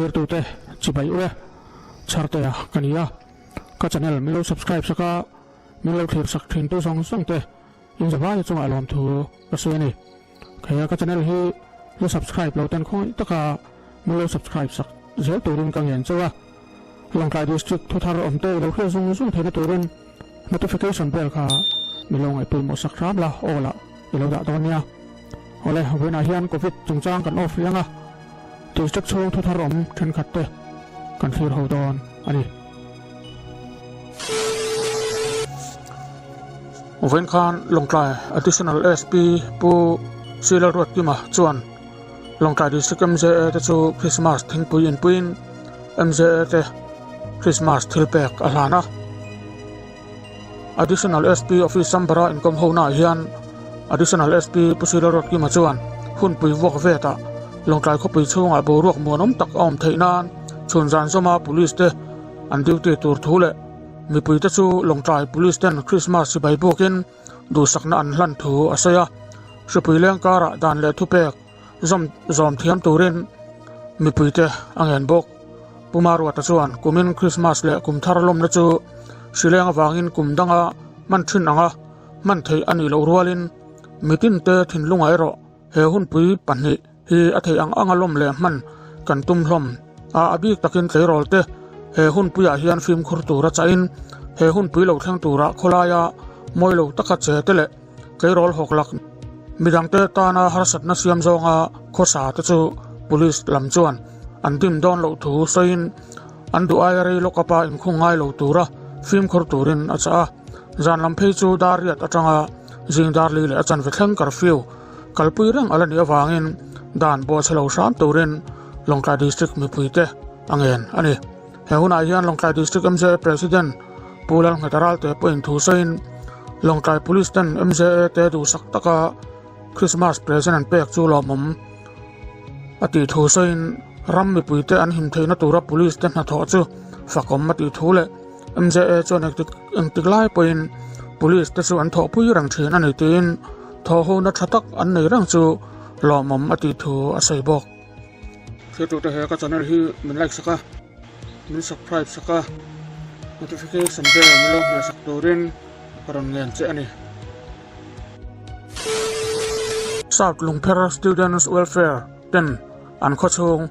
Thlirtute chibai u e, Chhartea ka ni a, ka channel min lo subscribe sak a, min lo thlir sak thintu zawng zawng te inzavaia chungah lawmthu ka sawi a ni. Khaia ka channel hi la subscribe lo ten khawngaih taka min lo subscribe sak zel turin ka ngen chauh a, Lawngtlai District thuthar awm te i lo hriat zung zung theihna turin notification bell kha min lo ngaihpawimawh sak hram la aw lah i lo dah dawn nia. Awle, vawiinah hian Covid chungchang kan off rih ang a, District chhung thuthar awm thenkhat te kan thlir ho dawn a ni. Vawiin khan Lawngtlai Additional SP Pu Sila Ruatkima chuan Lawngtlai District MJA te chu Krismas thingpui inpuiin MJA te Krismas thilpek a hlan a. Additional SP Office Sambara inkawm ho naah hian Additional SP Pu Sila Ruatkima chuan hunpui vuak vetah Lawngtlai khawpui chhungah boruak muanawm tak a awm theih nan chhun zan zawma Police te an duty tur thu leh Mipuite chu Lawngtlai Police ten Krismas sipai bukin duhsakna an hlan thu a sawi a, hripui leng karah dan leh thupek zawm zawm thiam turin mipuite a ngen bawk. Pu Maruata chuan kumin Krismas leh kum thar lawmna chu hrileng avangin kum danga hman thin anga hman theih a nih loh rualin mitinte thinlungah erawh he hunpui pahnih hi a theih ang anga lawm leh hman kan tum hlawm a, a bik takin tleirawl te he hunpuiah hian fimkhur tura chahin he hunpui lo thleng tura khawlaia mawi lo taka che te leh tleirawl hawk lak midangte tana harsatna siam zawnga khawsa te chu police lam chuan an dim dawn loh thu sawiin an duh aia rei lawk apa inkhung ngai lo tura fimkhur turin a chah a, zan lam phei chu dar riat atanga zing dar li leh a chanve thleng curfew Kalpui reng a la nih avangin dan buaitha lo hram turin Lawngtlai District mipuite a ngen a ni. He hunah hian Lawngtlai District MJA President Pu Lalngheta Ralte pawhin thu sawiin Lawngtlai Police ten MJA te duhsak taka Christmas present an pek chu lawmawm a tih thu sawiin ram mipuite an him theihna tura Police te hnathawh chu fakawm a tih thu leh MJA chuan engtik lai pawhin Police te chu an thawhpui reng thin a ni tiin thawhhona tha tak an nei reng chu lawmawm a tih thu a sawi bawk. Thiltute he ka channel hi min like sak a, min subscribe sak a, notification bell min lo hmeh sak turin ka rawn ngen che a ni. South Lungpher Students Welfare ten an khawchhung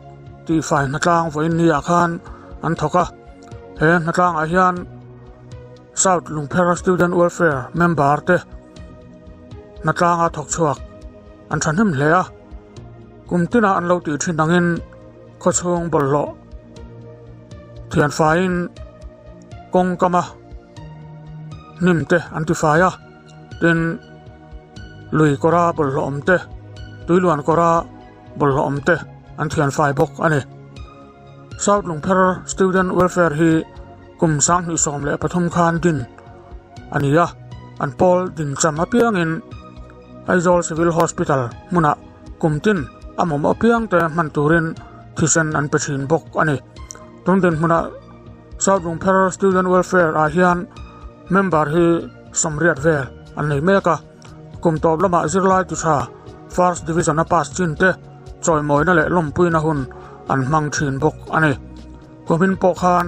tihfai hnatlang vawiin ni ah khan an thawk a, he hnatlang ah hian South Lungpher Student Welfare member te hnatlang a thawk chhuak an thahnem hle a, kum tinah an lo tih thin angin khawchhung bawlhhlawh thianfaiin kawng kama hnim te an tifai a. Tin, lui kawra bawlhhlawh awm te, tuiluan kawra bawlhhlawh awm te an thian fai bawk a ni. South Lungpher Student Welfare hi kum 2013 khan din a ni a, an pawl din cham apiangin Aizawl Civil Hospital hmunah kum tin a mawm apiang te hman turin thisen an pe thin bawk a ni. Tun dinhmunah South Lungpher Student Welfare ah hian member hi sawmriat vel an nei mek a, kum tawp lamah zirlai ti tha First Division a pass chin te chawimawina leh lawmpuina hun an hmang thin bawk a ni. Kumin pawh khan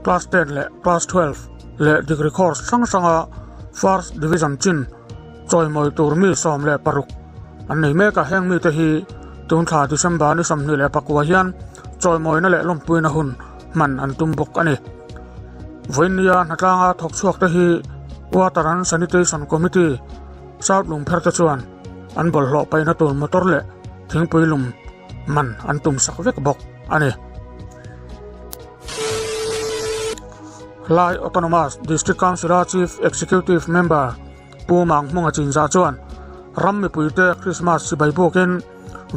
Class 10 leh Class 12 leh Degree course hrang hranga First Division chin chawimawi tur mi 16 an nei mek a, heng mite hi tun thla December ni 29 hian chawimawina leh lawmpuina hun hman an tum bawk a ni. Vawinia hnatlanga thawk chhuak te hi Water and Sanitation Committee South Lungpher te chuan an bawlhhlawh paihna tur motor leh thingpui lum man an tum sak vek bawk a ni. Lai Autonomous District Council-a Chief Executive Member Pu Manghmunga Chinzah chuan ram mipuite Krismas chibai bukin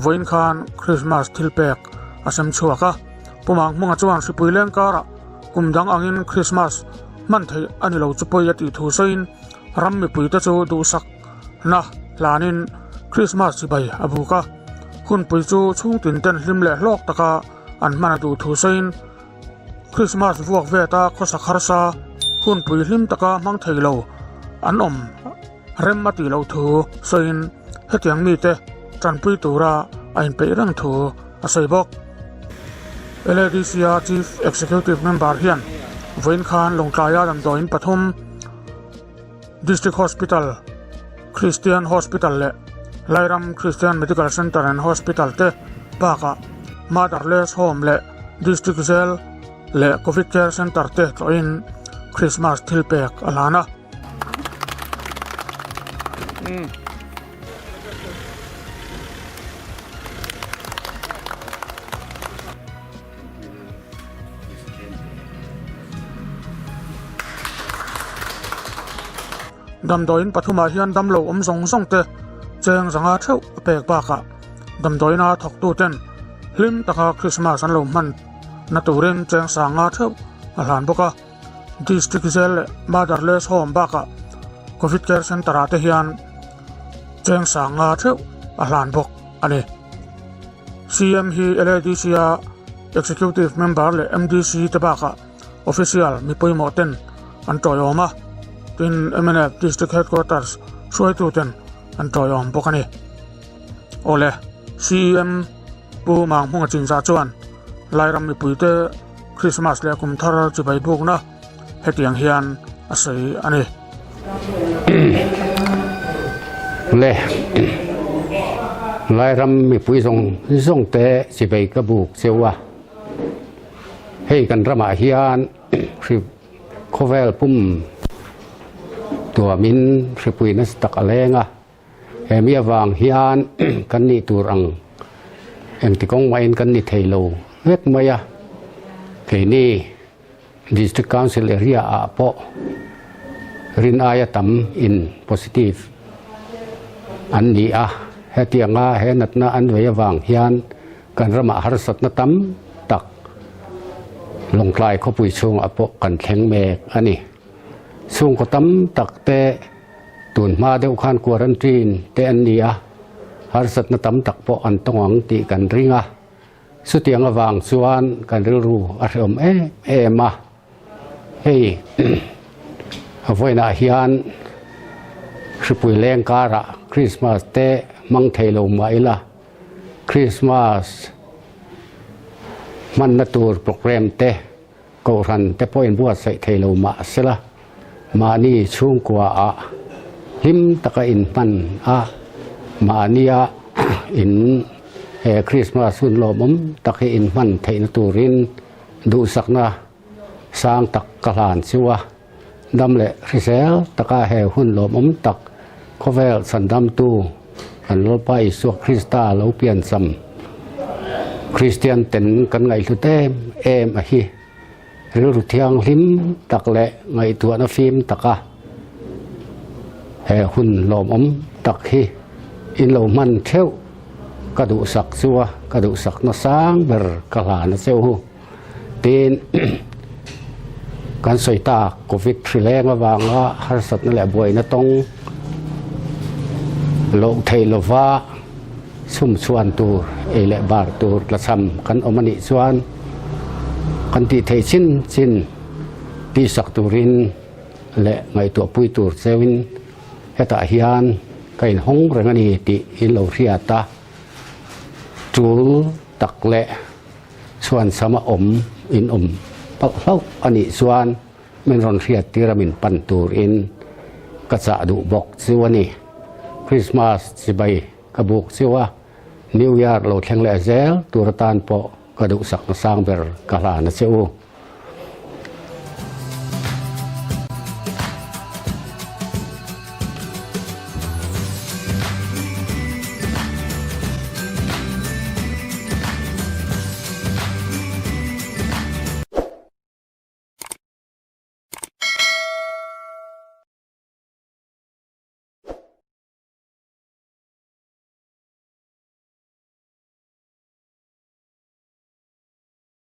Vawiin khan Christmas thilpek a sem chhuak a, Pu Manghmunga chuan hripui leng karah kum dang angin Christmas hman theih a ni lo chu pawi a tih thu sawiin ram mipuite chu duhsak na hlanin Christmas chibai a buk a, hunpui chu chhungtin ten hlim leh hlawk taka an hman a duh thu sawiin Christmas vuak veta khawsak harsa hunpui hlim taka hmang thei lo an awm rem a tih loh thu sawiin hetiang mite tanpui tura a inpeih reng thu a sawi bawk. LADC-a Chief Executive Member hian vawiin khan Lawngtlaia damdawiin pathum, District Hospital, Christian Hospital leh Lairam Christian Medical Centre and Hospital te bakah Motherless Home leh District Jail leh Covid Care Centre te tlawhin Christmas thilpek a hlan a. Damdawiin pathumah hian damlo awm zawng zawng te cheng zanga theuh a pek bakah damdawiina thawktuten hlim taka Christmas an lo hman na turin cheng sanga theuh a hlan bawk a. District Jail leh Motherless Home bakah Covid Care Centre ah te hian cheng sanga theuh a hlan bawk a ni. CM hi LADC a Executive Member leh MDC te bakah Official mi pawimawh ten an tawiawm a, tin mnf District Headquarters hruaitu ten an tawiawm bawk a ni. Awle, CEM Pu Manghmunga Chinzah chuan Lairam mipuite Christmas leh kum thar chibai bukna hetiang hian a sawi a ni. Le Lairam mipui zawng zawng te chibai ka buk cheu a, hei kan ramah hian hri khawvel pum tuamin hripui nasa tak a leng a. Hemi avang hian kan nih tur ang engti kawng mahin kan ni thei lo vek mai a, keini District Council area ah pawh rin aia tam in positive an ni a, hetianga he natna an vei avang hian kan ramah harsatna tam tak Lawngtlai khawpui chhungah pawh kan thleng mek a ni. Chhungkaw tam tak te Tun hma deuh khan quarantine te an ni a, harsatna tam tak pawh an tawng ang tih kan ring a. Chutiang avang chuan kan rilru a hrehawm em em a. Hei vawiinah hian hripui leng karah Christmas te hmang thei lo mah ila, Christmas hmanna tur programme te Kohhran te pawh inbuatsaih thei lo mah sela, mahni chhungkuaah hlim taka inhman a, mahnia in he Krismas hun lawmawm tak hi inhman theihna turin duhsakna sang tak ka hlan chu a. Dam leh hrisel taka he hun lawmawm tak khawvel chhandamtu kan Lalpa Isua Krista lo piancham Kristian ten kan ngaihhlut em em a hi rilru thianghlim tak leh ngaihtuahna fim taka he hun lawmawm tak hi in lo hman theuh ka duhsak chu a, ka duhsakna sang ber ka hlan a cheu hu. Tin, kan sawi tak Covid hri leng avanga harsatna leh buaina tawng loh theih lova chhum chhuan tur ei leh bar tur tlachham kan awm a nih chuan kan tih theih chin chin tihsak turin leh ngaihtuahpui tur cheuin hetah hian ka inhawng reng a ni tih in lo hriat a tul tak leh Chhuansama awm in awm palh hlauh a nih chuan min rawn hriat tir a min pan turin ka chah duh bawk chu a ni. Christmas chibai ka buk chu a, New Year lo thleng leh zel tur atan pawh ka duhsakna sang ber ka hlan a che u.